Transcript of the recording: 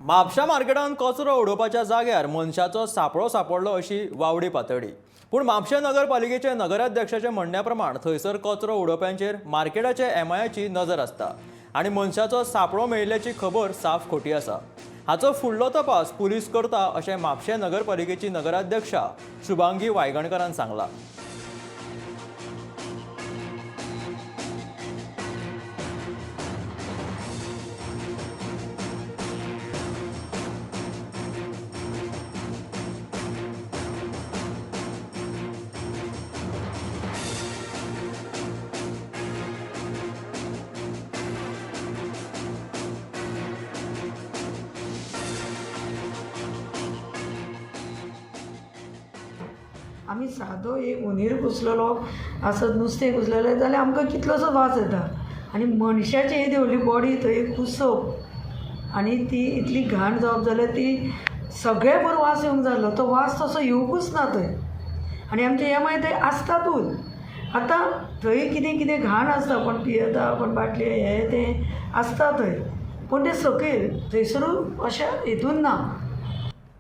म्हापशा मार्केटांत कचरो उडोवपाच्या जाग्यार मनशाचो सांपळो सांपडलो अशी वावडी पातळ्ळी. पूण म्हापशें नगरपालिकेचे नगराध्यक्षाच्या म्हणण्या प्रमाण थंयसर कचरो उडोवप्यांचेर मार्केटाचे एमआयची नजर आसता आनी मनशाचो सांपळो मेळिल्ल्याची खबर साफ खोटी आसा. हाचो फुडलो तपास पुलीस करता अशें म्हापशें नगरपालिकेची नगराध्यक्षा शुभांगी वायगणकारान सांगलां. आमी सादो एक हुंदीर घुसलेलो आसत, नुस्तें घुसलेलें जाल्यार आमकां कितलोसो वास येता. आनी मनशाची ही देंवली बॉडी थंय कुसप आनी ती इतली घाण जावप जाल्यार ती सगळे बरो वास येवंक जालो, तो वास तसो येवकूच ना थंय. आनी आमचे एम I थंय आसतातूच. आतां थंय कितें कितें घाण आसता, कोण पियेता, कोण बाटले हें तें आसता थंय, पूण तें सकयल थंयसरूय अशें हेतून ना.